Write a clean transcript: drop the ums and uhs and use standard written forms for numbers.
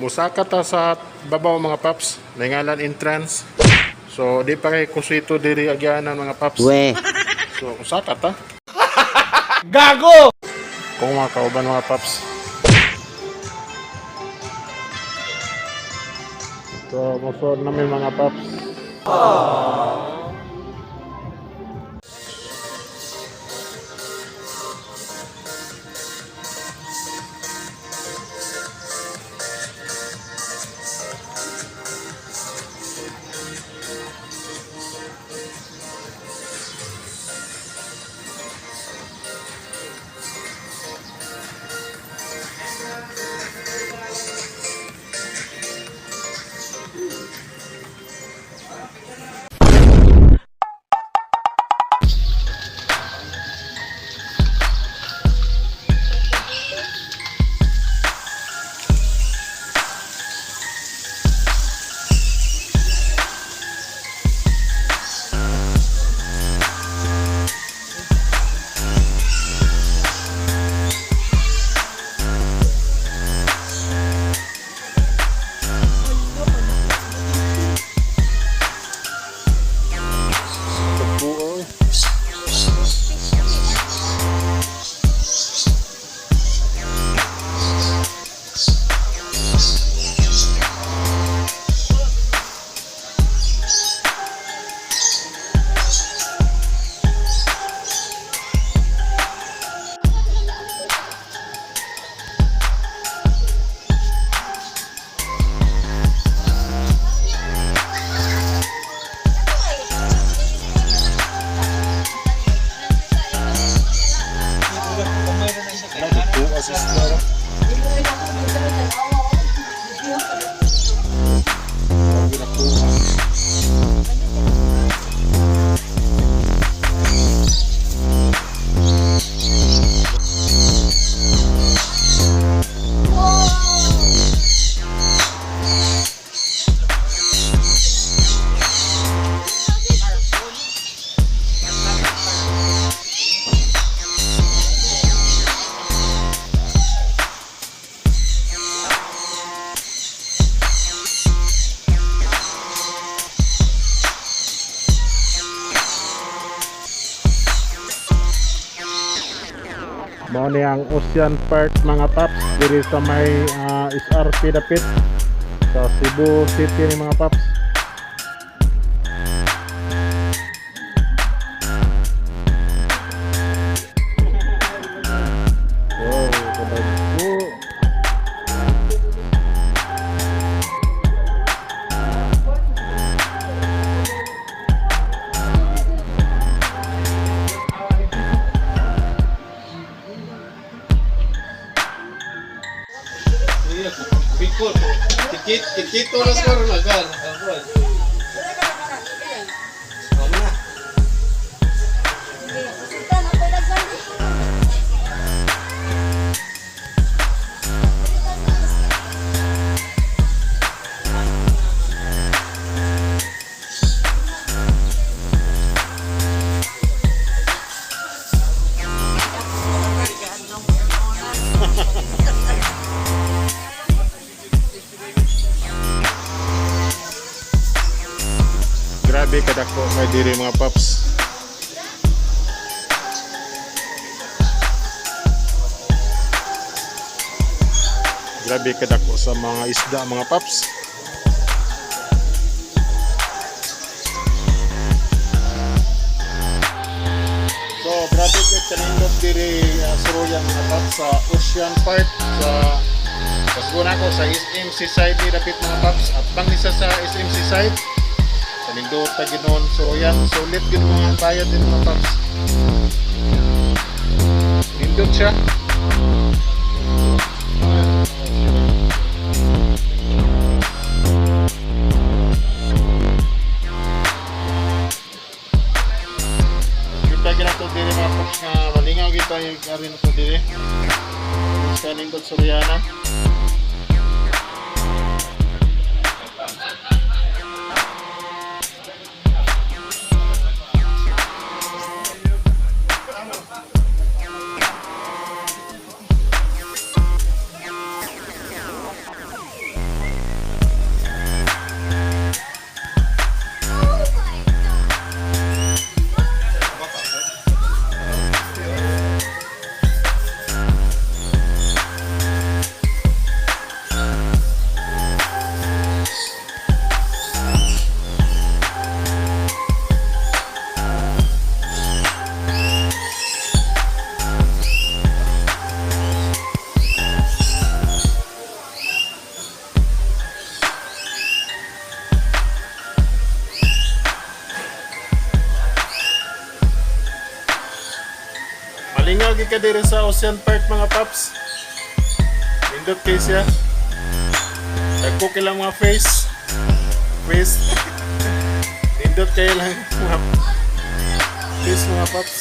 Musaka ta sa babaw, mga paps. May ngalan entrance. So di pa kay kusito diri agyanan, mga paps. We. So usaka ta. Gago! Kung mga kauban, mga paps. So musod namin, mga paps. Tagpo, oy. Tagpo sa isda ra. Grabe na kuha. Mao ni ang Ocean Park, mga paps, diri sa may SRP dapit sa Cebu City ni, mga paps. Wow, kadagko. Bicol. Tikit, tikito na score na gan. Tama na. Grabe kadako may diri, mga paps. Grabe kadako sa mga isda, mga paps. So grabe kay kanindot diri suruyan, mga paps, sa Ocean Park sa Pasguna ko sa SMC side ni dapit, mga paps, at bang isa sa SMC side. Kanindot ta ginoon suruyan, sulit gid mga bayad din, mga paps. Nindot siya. Kita gina to diri, mga paps, nga malingaw kita yung ari na to diri. Sa nindot suruyana. Malingaw gyud ka diri sa Ocean Park, mga paps. Nindot kay siya. Dagko kila mga face. Face. Nindot kayo lang mga face, mga paps.